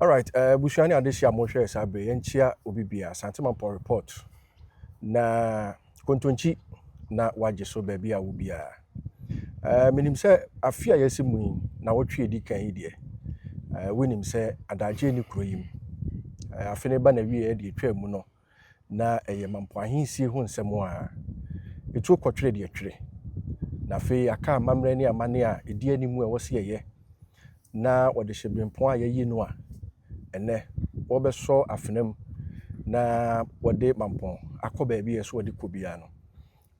Alright, abusua ne adehye a mohwɛ saa bere, yɛnkyia obi bia Asante Mampɔn report na kontonkyi na wagye so baabi a wo biara. Menim sɛ afe a yɛasi mu yi na wɔtwe edi kan yi deɛ, wonim sɛ adagye ne kuro yi mu. Afe ne ba na wie deɛ etwa mu no na ɛyɛ Mampɔn ahensie ho nsɛm a etuo kɔtwere deɛ twere. Na afei aka amammerɛ ne amanne a ɛdi anim a ɛwɔ sɛ yɛyɛ na wɔde hyɛ berempɔn a yɛayi no a ɛnɛ wɔbɛsɔ afena mu na wɔde Mampɔn akɔ baabi a ɛsɛ wɔde kɔ biara no,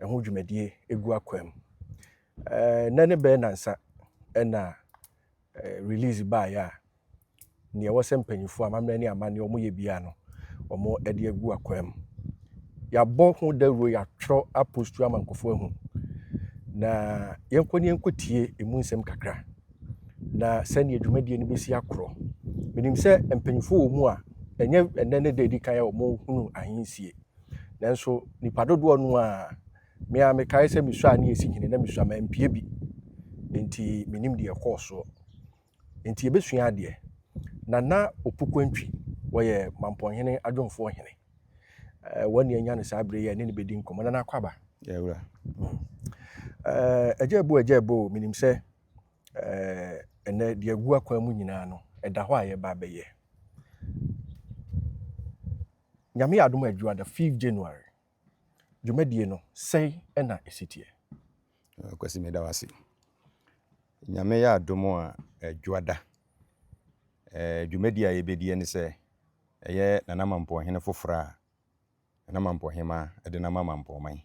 ɛho dwumadie egu akwan mu. Nnɛ ne bɛyɛ nansa ɛna release baeɛ a nea ɛwɔ sɛ mpanyinfoɔ amammerɛ ne amanneɛ wɔyɛ biara no, wɔde agu akwan mu. Yɛabɔ ho dawuro, yɛatwerɛ apost ama nkurɔfoɔ ahu. Na yɛnkɔ ne yɛnkɔtie emu nsɛm kakra na sɛnea dwumadie no bɛsi akorɔ. Menim sɛ mpanyinfoɔ wɔ mu a ɛnyɛ ɛnnɛ ne da edi kan a wɔhunu ahensie. Nanso nipa dodoɔ no a me a mekae sɛ mesua a ne yɛsi hene na mesua mampie bi. Nti menim deɛ ɛkɔɔ soɔ. Nti yɛbɛsua adeɛ. Nana Opoku Antwi, wɔyɛ Mampɔnhene adwomfoɔ hene. Wɔn ne anya no saa bere yi a ɛne no bɛdi nkɔmmɔ. Nana akɔ aba. Yɛwura. Ɛgya ebo ɛgya ebo, menim sɛ ɛnɛ deɛ agu akwan mu nyinaa no, ɛda hɔ a yɛba abɛyɛ. Nyame yɛ adom a adwuma the 5th January. Dwumadie no, sɛn ɛna ɛsi teɛ? Kwasi, meda wo ase. Nyame yɛ adom a adwoada. Dwumadie a yɛbɛdi ne sɛ ɛyɛ Nana Mampɔnhene foforɔ a Nana Mampɔnhema de nam Mampɔnman.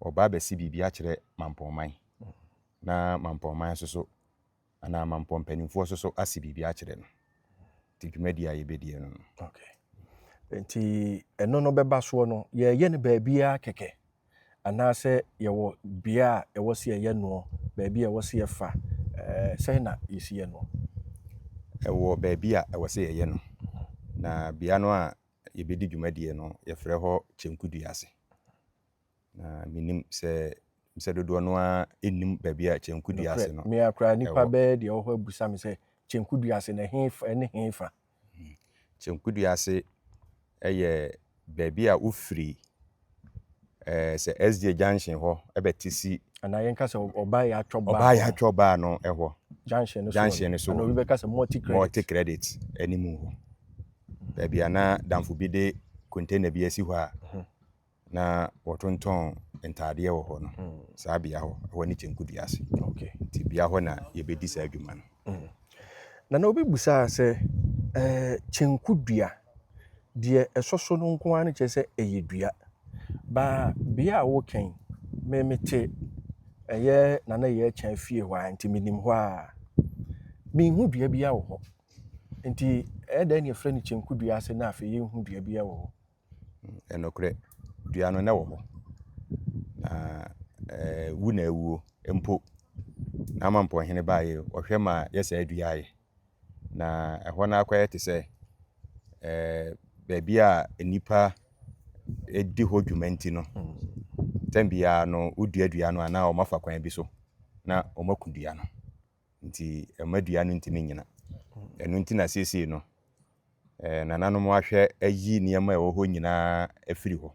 Ɔba abɛsi biribi akyerɛ Mampɔnman. Na Mampɔnman nso so anaa Mampɔn mpanimfoɔ nso so ase biribi akyerɛ no. Nti dwumadie a yɛbɛdi no. Okay. Nti ɛno no bɛba soɔ no, yɛyɛ no baabiara kɛkɛ anaasɛ yɛwɔ bea a ɛwɔ sɛ yɛyɛ noɔ, baabi a ɛwɔ sɛ yɛfa, sɛn na yɛsi yɛ noɔ? Ɛwɔ baabi a ɛwɔ sɛ yɛyɛ no. Na bea no a yɛbɛdi dwumadie no, yɛfrɛ hɔ Kyɛnkudua ase. Na menim sɛ dodoɔ no ara nnim baabi a Kyɛnkudua ase no. Me akora nipa bɛyɛ deɛ ɛwɔ hɔ abusa me sɛ Kyɛnkudua ase na ɛhe fa ɛne he fa? Kyɛnkudua ase ɛyɛ baabi a wofiri sɛ SJ junction hɔ ɛbɛte si. Anaa yɛnka sɛ ɔbaa yɛ atwɔ baa. Ɔbaa yɛ atwɔ baa no ɛhɔ. Junction no so. Junction no so. Anaa obi bɛka sɛ Multi Credit. Multi Credit anim hɔ. Baabi a na damfo bi de container bi asi hɔ a na wɔtontɔn ntaadeɛ wɔ hɔ no. Saa bea hɔ, ɛhɔ ne Kyɛnkudua ase. Nti bea hɔ na yɛbɛdi saa adwuma no. Na obi busaa sɛ Kyɛnkudua deɛ ɛsɔ so no nko ara no kyerɛ sɛ ɛyɛ dua. Baa bea a wɔkɛn me mete ɛyɛ Nana yɛ kyɛn fie hɔ a, nti menim hɔ a menhu dua biara wɔ hɔ. Nti ɛyɛ dɛn na yɛfrɛ no Kyɛnkudua ase na afei yɛnhu dua biara wɔ hɔ? Ɛnokorɛ, dua no na ɛwɔ hɔ. Na wu na awuo mpo. Na Mampɔnhene baeɛ, ɔhwɛ ma yɛ saa dua yɛ. Na ɛhɔ no akɔyɛ te sɛ baabi a nnipa di hɔ dwuma nti no, tɛm biara no wodua dua no anaa wɔafa kwan bi so na wɔaku dua no. Nti ɛma dua no ntumi nnyina. Ɛno nti na seesei no, nananom ahwɛ ayi nneɛma a ɛwɔ hɔ nyinaa afiri hɔ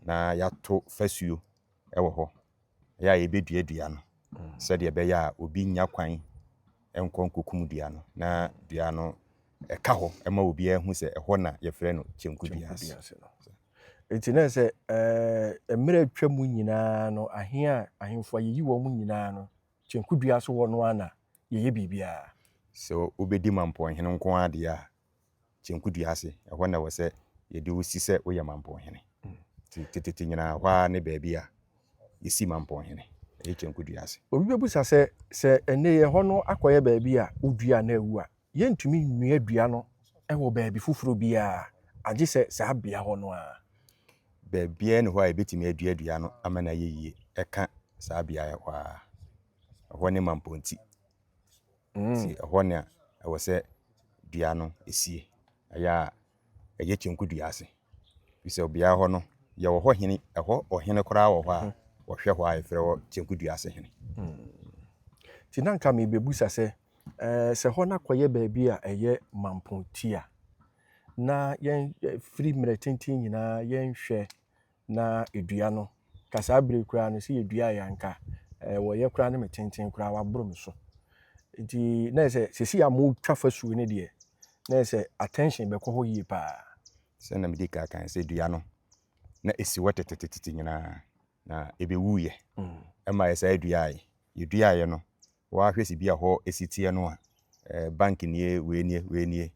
na yɛato fasuo wɔ hɔ. Ɛyɛ a yɛbɛdua dua no sɛdeɛ ɛbɛyɛ a obi nnya kwan nkɔ nkɔkum dua no na dua no ɛka hɔ ma obiara hu sɛ ɛhɔ na yɛfrɛ no Kyɛnkudua ase. Nti na sɛ mmerɛ atwa mu nyinaa no, ahe a ahemfo a yɛyi wɔn mu nyinaa no, Kyɛnkudua so hɔ no ara na yɛyɛ biribiara. Sɛ wobɛdi Mampɔnhene nko ara deɛ a, Kyɛnkudua ase, ɛhɔ na ɛwɔ sɛ yɛde wo si sɛ woyɛ Mampɔnhene. Nti tetete nyinaa hɔ ara ne baabi a yɛsi Mampɔnhene, ɛyɛ Kyɛnkudua ase. Obi bɛbusa sɛ ɛnɛ yɛ hɔ no akɔyɛ baabi a wodua na awu a, yɛntumi nnua dua no wɔ baabi foforɔ biara agye sɛ saa bea hɔ no ara? Baabiara ni hɔ a yɛbɛtumi adua dua no ama no ayɛ yie ɛka saa beaeɛ hɔ ara. Ɛhɔ ne Mampɔnti. Nti ɛhɔ na ɛwɔ sɛ dua no esie. Ɛyɛ a ɛyɛ Kyɛnkudua ase. Firi sɛ beaeɛ hɔ no, yɛwɔ hɔ hene, ɛhɔ ɔhene koraa wɔ hɔ a wɔhwɛ hɔ a yɛfrɛ hɔ Kyɛnkudua ase hene. Nti na nka merebɛbusa sɛ Ɛɛ sɛ hɔ no akɔyɛ baabi a ɛyɛ mampɔn ti a, na yɛn firi mmerɛ tenten nyinaa yɛnhwɛ na dua no, nka saa berɛ yi koraa no sɛ yɛduaeɛ a nka wɔyɛ koraa ne me tenten koraa waboro me so. Nti na yɛ sɛ sɛsi a motwa fasuo no deɛ na yɛ sɛ attention bɛkɔ hɔ yie paa. Sɛ na medi kan kan sɛ dua no na ɛsi hɔ tetetete nyinaa na ɛbɛwuiɛ ɛma yɛ saa duaeɛ. Yɛduaeɛ no Woahwɛ si bi a hɔ si teɛ no a, bank nie, wei nie, wei nie.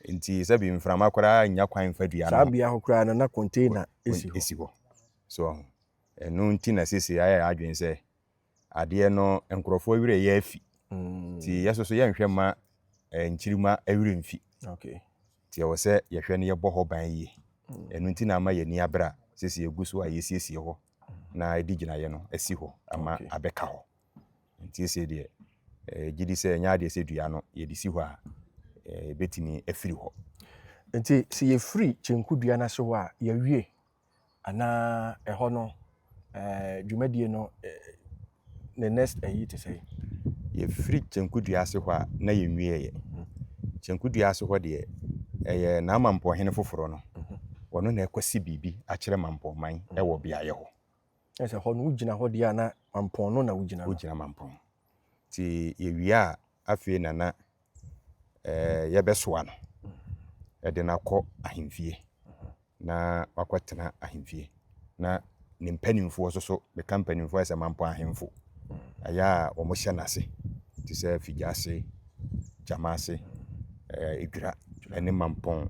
Nti sɛbi mframa koraa nnya kwan mfa dua no ho. Saa bea hɔ koraa no na container si hɔ. Si hɔ. So wahu? Ɛno nti na seesei ayɛ yɛn adwene sɛ adeɛ no nkurɔfoɔ werɛ yɛ afi. Nti yɛ nso so yɛnhwɛ mma nkyirimma werɛ mfi. Okay. Nti ɛwɔ sɛ yɛhwɛ na yɛbɔ hɔ ban yie. Ɛno nti na ama yɛn ani abere a seesei yɛgu so a yɛsiesie hɔ na yɛde gyinaeɛ no asi hɔ ama abɛka hɔ. Nti seesei deɛ, yɛgye di sɛ ɛnyɛ adeɛ sɛ dua no yɛde si hɔ a, ɛbɛtumi afiri hɔ. Nti sɛ yɛfiri kyenku dua no ase hɔ a, yɛawie anaa ɛhɔ no dwumadie no ne next ayi te sɛn? Yɛfiri kyenku dua ase hɔ a, na yɛnwieeɛ. Kyenku dua ase hɔ deɛ, ɛyɛ N'Amampɔhene foforɔ no, ɔno na ɛkɔsi biribi akyerɛ Mampɔnman wɔ beaeɛ hɔ. Na sɛ hɔ no wogyina hɔ deɛ a na Mampɔn no na wogyina no. Wogyina Mampɔn. Nti yɛwie a afei na na yɛbɛsoa no de no akɔ ahemfie na wakɔtena ahemfie. Na ne mpanimfoɔ nso so, meka mpanimfoɔ ayɛ sɛ Mampɔn ahemfo, ɛyɛ a wɔhyɛ n'ase te sɛ Figyase, Gyamase, Edwira ne Mampɔn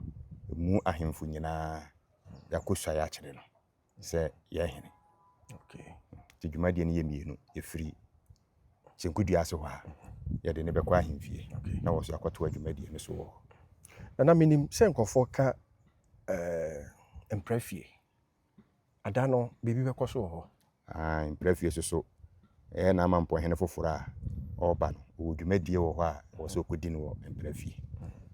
mu ahemfo nyinaa yɛakɔsuae akyerɛ no. sɛ yɛn hene. Nti dwumadie no yɛ mmienu. Ɛfiri Kyenkudua ase hɔ a, yɛde no bɛkɔ ahemfie na wɔ so akɔtoa dwumadie no so wɔ hɔ. Nana, menim sɛ nkurɔfoɔ ka eh, mprafie. Ada no, biribi bɛkɔ so wɔ hɔ? Ah, mprafie so so, ɛyɛ na ama mpɔhene foforɔ a ɔreba no, ɔwɔ dwumadie wɔ hɔ a ɛwɔ sɛ ɔkɔdi no wɔ mprafie.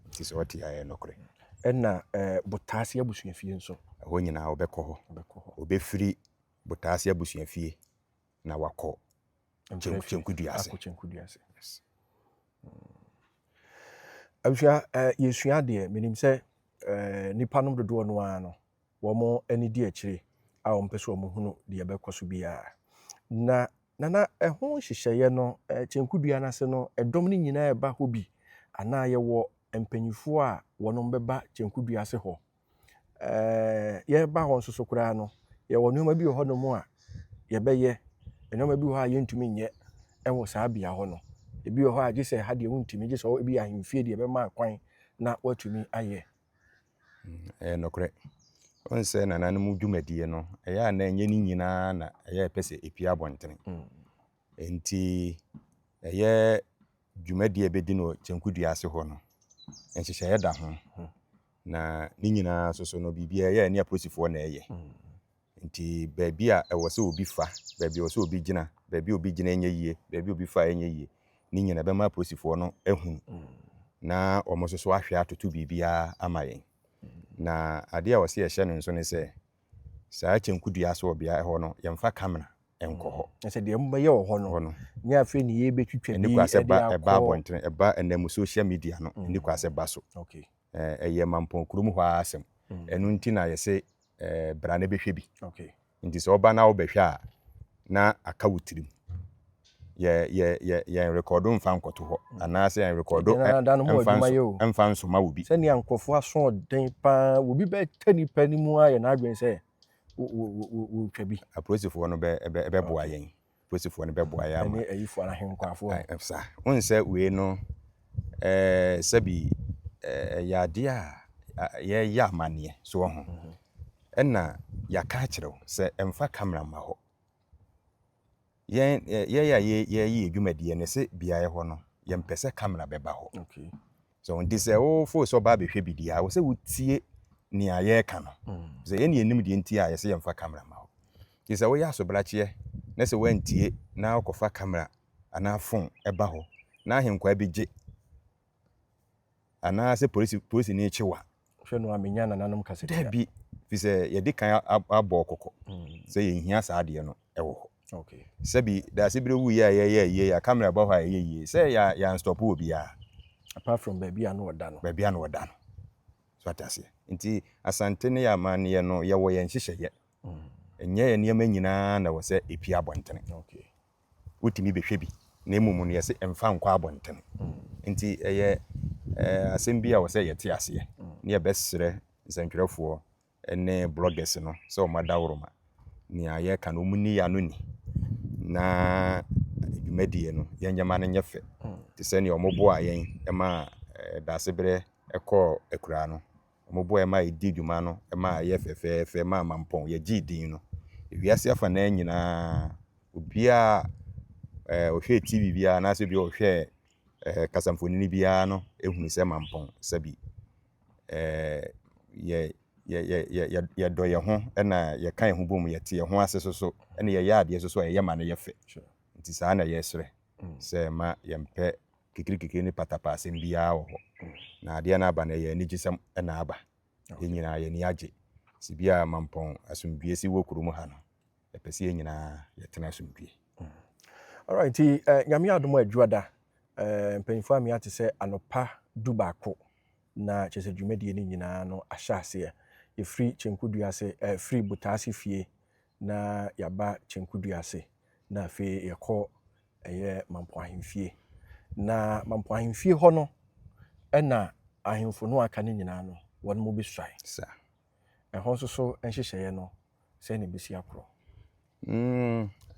Nti sɛ ɔte a, ɛyɛ nokorɛ. Ɛna eh, Botaase abusuafie nso. Ɛhɔ nyinaa ɔbɛkɔ hɔ. Ɔbɛkɔ hɔ. Ɔbɛfiri Botaase abusuafie na wakɔ Kyenkudua ase. Akɔ Kyenkudua ase. Yes. Abusua, eh, yɛsua adeɛ. Menim sɛ eh, nipa nom dodoɔ no ara no, wɔn ani di akyire a wɔpɛ sɛ wɔhunu deɛ ɛbɛkɔ so biara. Na Nana, ɛho nhyehyɛeɛ no, kyenkudua no ase no, ɛdɔm no nyinaa ɛba hɔ bi anaa yɛwɔ mpanimfoɔ a wɔnom bɛba kyenkudua ase hɔ? Yɛreba hɔ nso so koraa no, yɛwɔ nneɛma bi wɔ hɔnom a yɛbɛyɛ, nneɛma bi wɔ hɔ a yɛntumi nyɛ wɔ saa bea hɔ no. Ebi wɔ hɔ a gye sɛ ha deɛ wontumi, gye sɛ ebi ahemfie deɛ ɛbɛma kwan na woatumi ayɛ. Ɛyɛ nokorɛ. Wohu sɛ nananom dwumadie no, ɛyɛ a na ɛnyɛ ne nyinaa na ɛyɛ a ɛpɛ sɛ ɛpue abɔntene. Enti ɛyɛ dwumadie a ɛbɛdi no wɔ Kyenkudua ase hɔ no, nhyehyɛeɛ da ho. Na ne nyinaa nso so no, biribiara ɛyɛ a ɛne apolisifoɔ na ɛyɛ. Nti baabi a ɛwɔ sɛ obi fa, baabi a ɛwɔ sɛ obi gyina, baabi a obi gyina ɛnyɛ yie, baabi a obi fa ɛnyɛ yie, ne nyinaa ɛbɛma apolisifoɔ no ahunu na wɔn nso so ahwɛ atoto biribiara ama yɛn. Na adeɛ a ɛwɔ sɛ yɛhyɛ no nso ne sɛ, saa kyenkudua so wɔ beaeɛ hɔ no, yɛmfa kamera nkɔ hɔ. Na sɛ deɛ mobɛyɛ wɔ hɔ no, no, nyɛ afei ne yɛbɛtwitwa bi de akɔ. Ɛba abɔntene, ɛba ɛnɛ mu social media no, ɛni kwa sɛ ba so. Okay. Ɛyɛ Mampɔn kurom hɔ ara asɛm. Ɛno nti na yɛse bra na bɛhwɛ bi. Okay. Nti sɛ ɔba na wobɛhwɛ a, na aka wo tirim. Yɛ yɛ yɛ yɛn rekɔdo mfa nkɔto hɔ anaasɛ yɛn rekɔdo mfa nso mfa nsoma wo bi. Sɛnea nkurɔfoɔ asoɔden paa, obi bɛtɛ nipa no mu ayɛ n'adwene sɛ wɔretwa bi. Apolisifoɔ no bɛ bɛ bɛboa yɛn. Apolisifoɔ no bɛboa yɛn ama. Ɛne ayifoɔ anaa ahenkwafoɔ no. Sa. Wohu sɛ wei no ɛɛ sɛbi ɛyɛ adeɛ a yɛreyɛ amanneɛ so wɔ ho. Ɛna yɛaka akyerɛ wo sɛ mfa camera mma hɔ. Yɛn yɛn a yɛyɛ yɛn dwumadie no se beaeɛ hɔ no yɛmpɛ sɛ camera bɛba hɔ. Okay. So nti sɛ wofo sɛ ɔba abɛhwɛ bi deɛ a, wɔ sɛ wotie nea yɛreka no. Sɛ yɛn yɛnim deɛ nti a yɛsɛ yɛmfa camera ma hɔ. Nti sɛ woyɛ asobrakyeɛ na sɛ woantie na wokɔfa camera anaa phone ɛba hɔ na ahenkwaa bi gye anaa sɛ polisi polisini kye wo a. Hwɛ no a menya nananom kasatia. Dabi, fi sɛ yɛde kan abɔ kɔkɔ sɛ yɛnhia saa adeɛ no wɔ hɔ. Okay. Sɛbi Daasebere wuiɛ a yɛyɛ ayie a camera bɔ hɔ a ɛyɛ yie sɛ yɛ yɛn stop obiara. Apart from baabi a na ɔda no. Baabi a na ɔda no. So ate aseɛ. Nti Asante ne yɛ amanneɛ no yɛwɔ yɛn nhyehyɛeɛ. Ɛnyɛ yɛn nneɛma nyinaa na ɛwɔ sɛ ɛpue abɔntene. Okay. Wotumi bɛhwɛ bi na mmom no yɛse mfa nkɔ abɔntene. Nti ɛyɛ asɛm bi a ɛwɔ sɛ yɛte aseɛ ne yɛbɛsrɛ nsɛntwerɛfoɔ ne bloggers no sɛ wɔn adaworoma nea yɛka no wɔn nni yɛn ano ni na dwumadie no yɛn nneɛma no nyɛ fɛ te sɛ nea wɔn boa yɛn ma Daasebrɛ kɔɔ akuraa no. Wɔn boa yɛn ma yɛdi dwuma no ma ɛyɛ fɛfɛɛfɛ ma Mampɔn yɛgyee din no. Ewiase afanaa nyinaa obiara a ɔhwɛɛ TV biara anaasɛ obi a ɔhwɛɛ kasamfonini biara no ehunu sɛ Mampɔn sɛbi yɛ yɛ yɛ yɛ yɛdɔ yɛn ho na yɛka yɛn ho bom, yɛte yɛn ho ase so so na yɛyɛ adeɛ so so a yɛyɛ ma no yɛ fɛ. Nti saa na yɛsrɛ sɛ ma yɛmpɛ kikirikikiri ne patapa asɛm biara wɔ hɔ. Na adeɛ no aba no ɛyɛ anigyesɛm na aba. Yɛn nyinaa yɛn ani agye. Sɛ bi a Mampɔn asomdwie si wɔ kurom ha no, yɛpɛ sɛ yɛn nyinaa yɛtena asomdwie. Alright, nti Nyame adom a Adwuada, mpanyinfoɔ a me ate sɛ anɔpa 11 na kyerɛ sɛ dwumadie no nyinaa no ahyɛ aseɛ. Yɛfiri Kyenkudua ase, firi Botaase fie na yɛaba Kyenkudua ase na afei yɛkɔ ɛyɛ Mampong ahemfie. Na Mampong ahemfie hɔ no ɛna ahemfo no aka no nyinaa no wɔn mo bɛsuae. Saa. Ɛhɔ nso so nhyehyɛeɛ no sɛn na ɛbɛsi akorɔ?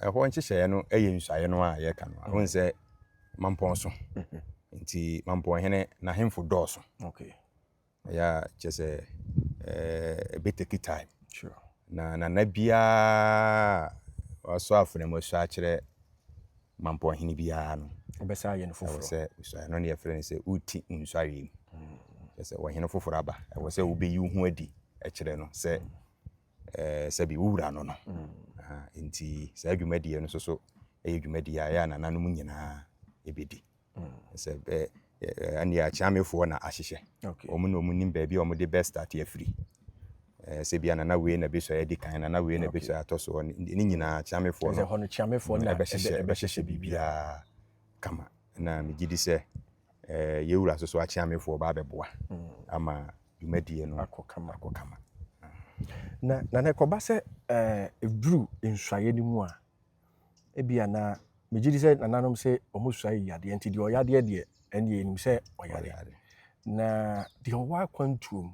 Ɛhɔ nhyehyɛeɛ no yɛ nsuaeɛ no a yɛka no. Wohu sɛ Mampɔn so. Nti Mampɔn hene n'ahemfo dɔɔso. Ɛyɛ a kyerɛ sɛ ɛbɛ take time. Na nana biara a wasɔ afena mu asua akyerɛ Mampɔn hene biara no. Ɔbɛsa ayɛ no foforɔ. Ɛwɔ sɛ osuaeɛ no ne yɛfrɛ no sɛ woti nsuaeɛ mu. Kyerɛ sɛ ɔhene foforɔ aba. Ɛwɔ sɛ wobɛyi wo ho adi kyerɛ no sɛ sɛbi wo wura no no. Nti saa dwumadie no nso so yɛ dwumadie a ɛyɛ a nananom nyinaa ɛbɛdi. Sɛ bɛ ɛne akyeamefoɔ na ahyehyɛ. Wɔn na wɔn nim baabi a wɔde bɛ start afiri. Sɛ bia nana wei na bɛsua adi kan, nana wei na bɛsua atɔ soɔ. Ne nyinaa akyeamefoɔ no ɛhɔ no kyeamefoɔ na ɛbɛhyehyɛ ɛbɛhyehyɛ biribiara kama. Na megye di sɛ yɛwura nso so akyeamefoɔ ba abɛboa ama dwumadie no akɔ kama. Akɔ kama. Na nana ɛkɔba sɛ ɛduru nsuaeɛ no mu a, ebia na megye di sɛ nananom sɛ wɔn sua yi yadeɛ nti deɛ ɔyadeɛ deɛ ɛndeɛ yɛnim sɛ ɔyare. Na deɛ ɔwɔ akwantuom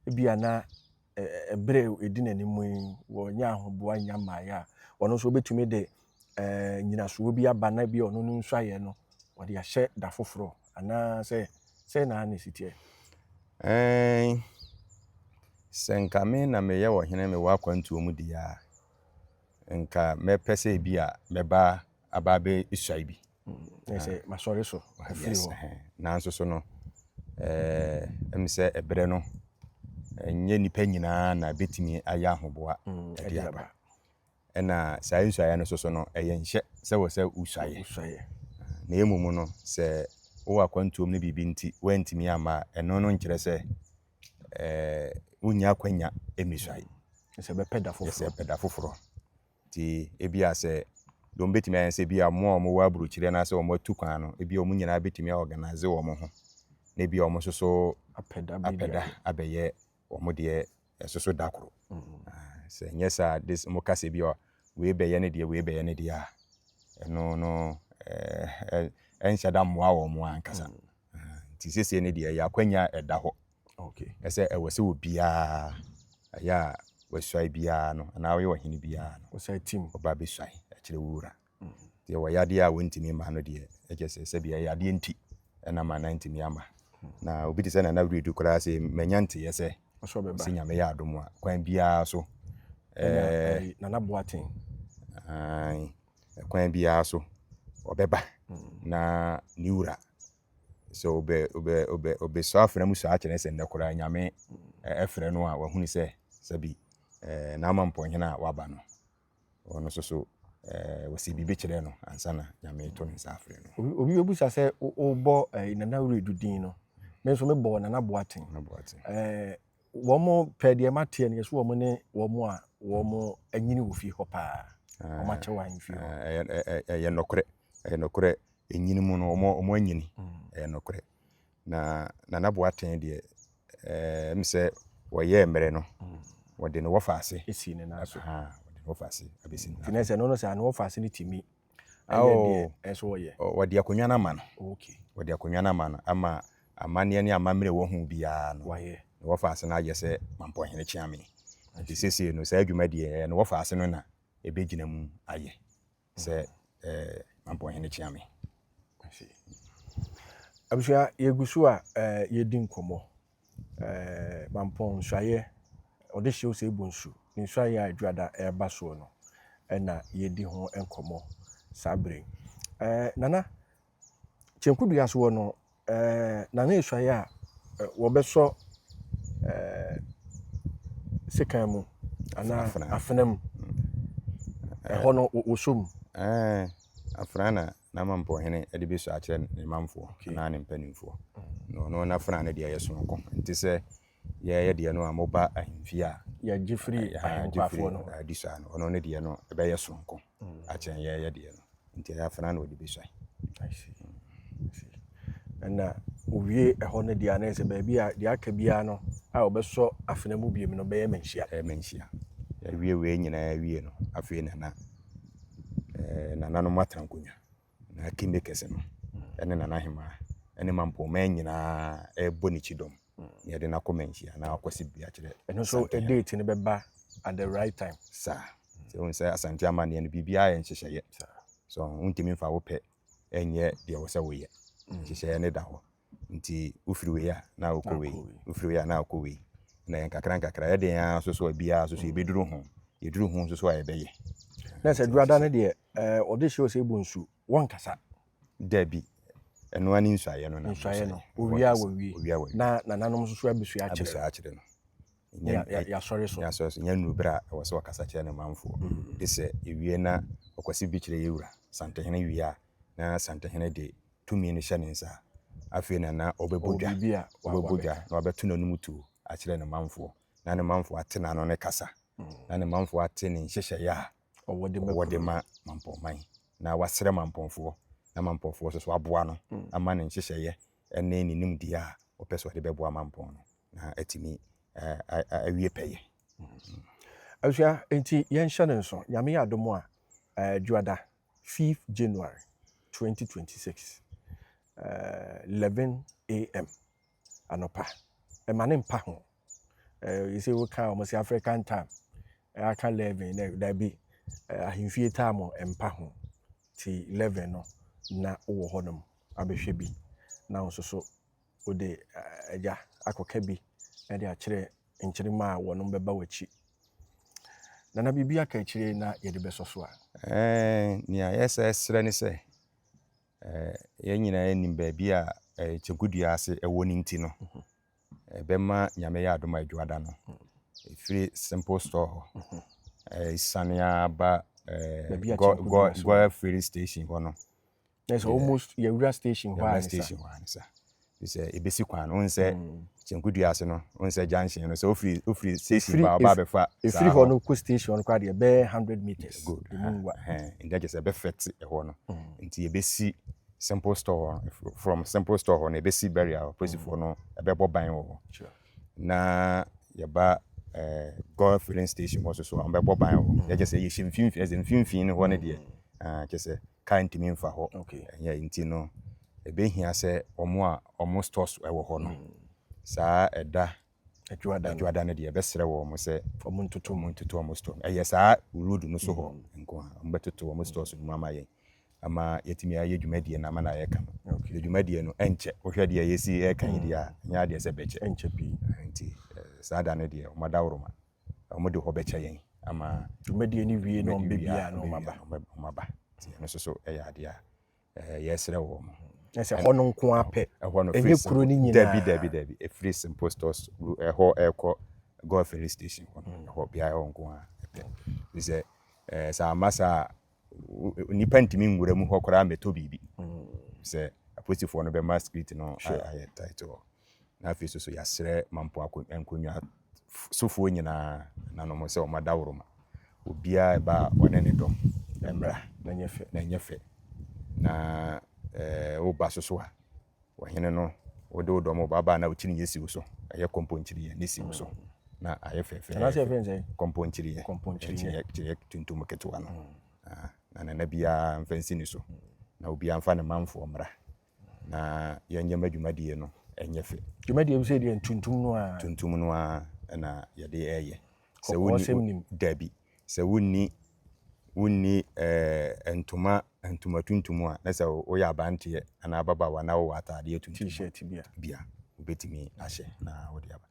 ebia na ɛberɛ a ɛdi n'anim yi wɔnyɛ ahoboa nya mmaeɛ a ɔno nso obɛtumi de nyinasoɔ bi aba na bi ɔno no nsuaeɛ no wɔde ahyɛ da foforɔ anaasɛ sɛ na ne si teɛ. Sɛ nka me na meyɛ ɔhene mewɔ akwantuo mu deɛ a, nka mɛpɛ sɛ bi a mɛba aba abɛsuae bi. Na sɛ masɔre so afiri hɔ. Nanso so no, ɛm sɛ ɛberɛ no, ɛnyɛ nnipa nyinaa na bɛtumi ayɛ ahoboa ɛde aba. Ɛna saa nsuaeɛ no nso so no, ɛyɛ nhyɛ sɛ wɔ sɛ wosuaeɛ. Wosuaeɛ. Na mmom no, sɛ wowɔ akwantuom no biribi nti woantumi amma a, ɛno no nkyerɛ sɛ wonnya akwanya mmɛsuae. Sɛ bɛpɛ da foforɔ. Sɛ bɛpɛ da foforɔ. Nti ebia sɛ deɛ wɔbɛtumi ayɛ sɛ ebia wɔn a wɔwɔ aburokyire anaasɛ wɔn atu kwan no, ebia wɔn nyinaa bɛtumi aorganise wɔn ho. Na ebia wɔn nso so apɛ da bi apɛ da abɛyɛ wɔn deɛ ɛso so da koro. Sɛ nyɛ saa this mo ka sɛ bi a wei bɛyɛ ne deɛ, wei bɛyɛ ne deɛ a, ɛno no ɛnhyɛ da mmoa wɔn ankasa. Nti seesei ne deɛ ɛyɛ akwanya a ɛda hɔ. Ɛsɛ ɛwɔ sɛ obiara ɛyɛ a wasuae biara no anaa ɔyɛ ɔhene biara no Wɔsɛ team. ɔba bɛsuae ɛkyerɛ wo wura. Nti ɛwɔ yadeɛ a wɔntumi mma no deɛ ɛkyɛ sɛ sɛbi ɛyɛ adeɛ nti ɛna ma na ntumi ama. Na obi te sɛ Nana Wiredu koraa sɛ manya nteɛ sɛ Ɔsɛ ɔbɛba. sɛ Nyame yɛ adom a kwan biara so Ɛna Nana Boateng. Ae, kwan biara so ɔbɛba na ne wura sɛ ɔbɛ ɔbɛ ɔbɛ ɔbɛsɔ afena mu sɔ akyerɛ sɛ nnɛ koraa Nyame ɛfrɛ no a wahunu sɛ sɛbi n'ama mpɔnhene a waba no ɔno nso so wɔsi biribi kyerɛ no ansa na Nyame to ne nsa afrɛ no. Obi bɛbusa sɛ wobɔ Nana Wiredu din no, me nso mebɔ Nana Boateng. Nana Boateng. Wɔn pɛ deɛ mateɛ no yɛsɛ wɔn ne wɔn a wɔn anyini wɔ fie hɔ paa. Wɔn akyɛ wɔ ahemfie hɔ. Ɛyɛ nɔkorɛ, ɛyɛ nɔkorɛ. Ɛnyini mu no, wɔn anyini. Ɛyɛ nɔkorɛ. Na Nana Boateng deɛ, ɛɛ m sɛ wɔyɛɛ mmerɛ no, wɔde ne wɔfa ase. Esi ne nan so. Wɔde ne wɔfa ase abɛsi ne nan. Nti na sɛ no no sɛ ne wɔfa ase no tumi ɛyɛ deɛ ɛsɛ wɔyɛ. Wɔde akonnwa no ama no. Okay. Wɔde akonnwa no ama no ama amanneɛ ne amammerɛ wɔ ho biara no. Wayɛ. Ne wɔfa ase no ayɛ sɛ Mampɔnhene Kyeame. Nti seesei no, saa adwuma deɛ, ɛyɛ ne wɔfa ase no na ɛbɛgyina mu ayɛ sɛ Mampɔnhene Kyeame. Abusua, yɛgu so a yɛdi nkɔmmɔ. Mampɔn nsuayɛ, ɔde hyew sɛ ebu nsu. Ne nsuayɛ a Adwuada ɛreba soɔ no, ɛna yɛdi ho nkɔmmɔ saa bere yi. Nana, Kyenkudua soɔ no, Nana esuayɛ a wɔbɛsɔ sekan mu anaa afena mu. Ɛhɔ no wɔsɔ mu. Afena na Mampɔnhene de bɛsɔ akyerɛ ne manfoɔ anaa ne mpanimfoɔ. Na ɔno n'afena no deɛ, ɛyɛ sononko. Nti sɛ yɛyɛ deɛ no a moba ahemfie a yɛgye firi ahenkwafoɔ no. Adi so no, ɔno ne deɛ no ɛbɛyɛ sononko akyɛn yɛyɛ deɛ no. Nti ɛyɛ afena na ɔde bɛsua. Ɛna owie ɛhɔ no deɛ, anayɛ sɛ baabi a deɛ aka biara no a wɔbɛsɔ afena mu biem no bɛyɛ manhyia. Ɛyɛ manhyia. Yɛwie wei nyinaa wie no, afei nana nananom atena nkonnwa na kingmakers no ɛne nana hemaa ɛne mampɔnman nyinaa ɛrebɔ n'akyi dɔm na yɛde no akɔ manhyia na akɔsi bi akyerɛ. Ɛno nso date no bɛba at the right time. Saa sɛ wohu sɛ Asante amanneɛ no, biribiara yɛ nhyehyɛeɛ so, wontumi mfa wo pɛ ɛnyɛ deɛ wɔ sɛ woyɛ. Nhyehyɛeɛ no da hɔ, nti wofiri wei a na wokɔ wei, wofiri wei a na wokɔ wei, na yɛ nkakra nkakra. Yɛde yɛn ara nso so a biara nso so yɛbɛduru ho, yɛduru ho nso so a yɛbɛyɛ. Na sɛ Dwuada no deɛ, ɔde hyɛ sɛ ebu nsu, wɔnkasa? Dabi, ɛno ani nsuayɛ no na nsuayɛ no owia wɔwie na nananom nso so abɛsua akyerɛ. Abɛsua akyerɛ no. Yɛasɔre so. Yɛasɔre so. Nyɛ nnuru berɛ a ɛwɔ sɛ wɔkasa kyerɛ ne manfoɔ de sɛ ewie na ɔkwasi bi kyerɛ yɛwura Santehene wie a, na Santehene de tumi no hyɛ ne nsa. Afei na ɔbɛbɔ dwa, ɔbɛbɔ dwa na wabɛto n'anom tuo akyerɛ ne manfoɔ, na ne manfoɔ ate n'ano ne kasa, na ne manfoɔ ate ne nhyehyɛeɛ a ɔwɔ de ma Mampɔnman, na wasrɛ Mampɔnfoɔ na Mampɔnfoɔ nso so aboa no ama ne nhyehyɛeɛ ne ne nimdeɛ a ɔpɛ sɛ ɔde bɛboa Mampɔn no na atumi awie pɛyɛ. Abusua, nti yɛnhyɛ no nso. Nyame yɛ adom a, Dwuada 5 January 2026, 11 a.m. anɔpa, ɛma ne mpa ho. Yɛsɛ woka wɔn sɛ African time aka 11 na dabi, ahemfie time mpa ho. Ti 11 no na wowɔ hɔnom abɛhwɛ bi, na wo nso so wode agya akɔka bi de akyerɛ nkyerema a wɔnom bɛba w'akyi. Nana, biribi aka akyire na yɛde bɛsɔ so a? Nea yɛsɛ srɛ ne sɛ yɛn nyinaa nim baabi a Kyɛnkudua ase ɛwɔ no, nti no ɛbɛma Nyame yɛ adom a, Adwuada no, ɛfiri Simple Store hɔ ɛsane aba Goil filling station hɔ no. Yes, almost yɛwura station hɔ a. Station hɔ a ne sa sɛ ɛbɛsi kwan no, wohu sɛ Kyɛnkudua ase no, wohu sɛ junction no sɛ wofiri station ba ɔba abɛfa. Ɛfiri hɔ no kɔ station no koraa deɛ, ɛbɛyɛ 100 meters. Good, nti ɛkyɛ sɛ ɛbɛfɛte ɛhɔ no. Nti yɛbɛsi Simple Store hɔ, from Simple Store hɔ no yɛbɛsi barrier, polisifoɔ no ɛbɛbɔ ban wɔ hɔ, na yɛba Goil filling station hɔ so so a, wɔbɛbɔ ban wɔ hɔ. Yɛkyɛ sɛ yɛhyɛ mfimfini, ɛsɛ mfimfini no hɔ no deɛ, kyɛ sɛ kaa ntumi mfa hɔ. Ɛnyɛ nti no ɛbɛhia sɛ ɔmo a ɔmo stores ɛwɔ hɔ no, saa ɛda Adwuada no deɛ, ɛbɛsrɛ wɔ ɔmo sɛ ɔmo ntoto. Ɔmo ntoto ɔmo store. Ɛyɛ saa road no so hɔ nko a ɔmo bɛtoto ɔmo stores no mu ama yɛn, ama yɛtumi ayɛ dwumadie no ama na ayɛ kama. Dwumadie no ɛnkyɛ. Wohwɛ deɛ yɛsi ɛka yi deɛ a, ɛnyɛ adeɛ sɛ bɛkyɛ. Ɛnkyɛ pii. Nti saa da no deɛ, ɔmo adaworoma, ɔmo de hɔ bɛkyɛ yɛn ama dwumadie no wie na ɔmo bɛbia na ɔmo aba. Ɔmo aba. Nti ɛno nso so ɛyɛ adeɛ a yɛsrɛ wɔ mo. Ɛsɛ hɔ no nko apɛ? Ɛhɔ no. Ɛnyɛ kuro no nyinaa? Dabi, dabi, dabi. Ɛfiri Simple Stores ɛhɔ ɛkɔ Goil filling station hɔ no, ɛhɔ beaeɛ hɔ nko a ɛpɛ sɛ sɛ ama saa nipa ntumi nwura mu hɔ koraa mɛtɔ biribi sɛ apolisifoɔ no bɛma street no ayɛ tight hɔ. Na afei so so yɛasrɛ Mampo nkonnwa sofoɔ nyinaa nanom sɛ ɔmo adaworoma. Obiara ɛba a ɔne ne dɔm mmra. Na ɛnyɛ fɛ. Na ɛnyɛ fɛ. Na ɛɛ woba so so a, ɔhene no wode wo dɔm ba ba na wo kyiniiɛ si wo so. Ɛyɛ kɔmpɔnkyiniiɛ ne si wo so. Na ayɛ fɛfɛɛfɛ. Anaasɛ yɛfrɛ no sɛn? Kɔmpɔnkyiniiɛ. Kɔmpɔnkyiniiɛ. Kyiniiɛ tuntum ketewa no. Ah, na nana biara mfa nsi ne so. Na obiara mfa ne manfoɔ mmra. Na yɛnyɛ ma dwumadie no ɛnyɛ fɛ. Dwumadie bi sɛ deɛ tuntum no ara. Tuntum no ara na yɛde ɛyɛ. Sɛ Kɔkɔɔ sɛm nim. Dabi. Sɛ wonni wonni ɛɛ ntoma ntoma tuntum a, na sɛ woyɛ abanteɛ anaa ababaawa na wowɔ ataadeɛ tuntum T-shirt bi a. bi a, wobɛtumi ahyɛ na wode aba.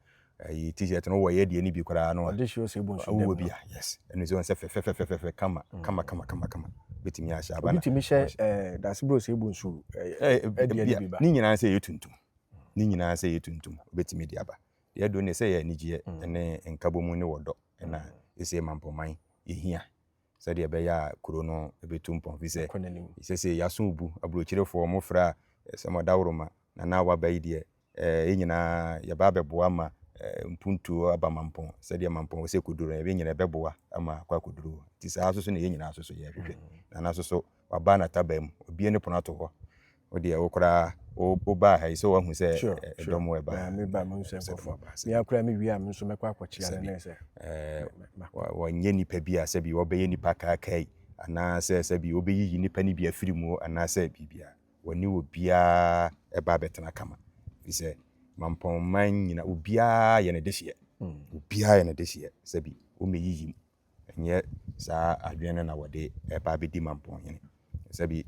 Ɛyi T-shirt no wowɔ yɛ deɛ no bi koraa no a. Ɔde hyɛ ɔsɛ bu nso Wowɔ dɛm bi no. a, yes. Ɛno sɛ wɔn sɛ fɛfɛfɛfɛfɛ kama kama kama kama kama. Wobɛtumi ahyɛ aba Obi na. tumi hyɛ ɛɛ dasebere ɔsɛ bu nso Ɛɛ ɛdeɛ no bi ba. Ne nyinaa sɛ ɛyɛ tuntum. Ne nyinaa sɛ ɛyɛ tuntum. Wobɛtumi de aba. Deɛ ɛdɔ ne sɛ yɛ anigyeɛ ne nkabom ne wɔdɔ na ɛsɛ mampɔman yɛhia sɛdeɛ ɛbɛyɛ a kuro no bɛtu mpɔn fi sɛ Kɔ n'anim. sɛsɛ yɛaso bu aburokyerefoɔ mofrɛ a sɛ mɔdaworoma na na waba yi deɛ yɛn nyinaa yɛba abɛboa ma mpuntuo aba mampɔn sɛdeɛ mampɔn wɔ sɛ kɔduru no yɛn nyinaa ɛbɛboa ama akɔ akɔduru hɔ nti saa nso so na yɛn nyinaa nso so yɛhwehwɛ na nso so waba n'ataba mu obie ne pono ato hɔ wo deɛ wo koraa wobaa ha yi sɛ woahu sɛ ɛdɔm wɔ ɛba meba mehu sɛ nkurɔfoɔ aba me akora me wie a me nso mɛkɔ akɔkyea no ne sɛ wɔnyɛ nipa bi a sɛbi wɔbɛyɛ nipa kaakai anaasɛ sɛbi wɔbɛyiyi nipa no bi afiri mu anaasɛ biribia wɔne obiara ɛba abɛtena kama fi sɛ mampɔnman nyina obiara yɛ ne dehyeɛ obiara yɛ ne dehyeɛ sɛbi wɔmmɛyiyi mu ɛnyɛ saa adwene no na wɔde ɛba abɛdi mampɔnhene sɛbi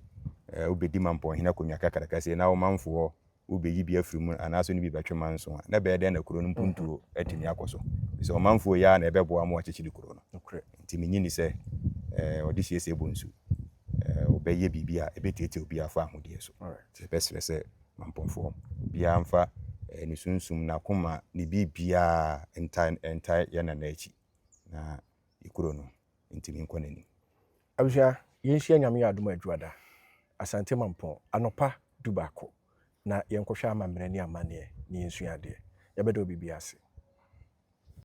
wobɛdi mampɔnhene akonnwa kakraka sei na wo manfoɔ wobɛyi bi afiri mu anaasɛ ne bi bɛtwe manso a na ɛbɛyɛ dɛn na kuro no mpuntuo atumi akɔ so sɛ ɔmanfoɔ yi ara na ɛbɛboa ma wakyekyere kuro no nti menyi ni sɛ ɔde siesie bɔ nsu ɔbɛyɛ biribi a ɛbɛtiatia obi afa ahodeɛ so yɛbɛsrɛ sɛ mampɔnfoɔ obiara mfa ne sunsum n'akoma ne biribiara nta nta yɛ nana akyi na kuro no ntumi nkɔ n'anim. Abusua, yɛnhyia Nyame yɛ adom adwuada, Asante Mampɔn, anɔpa 11 na yɛnkɔhwɛ amammerɛ ne amanneɛ na yɛnsua adeɛ. Yɛbɛda obi biara ase.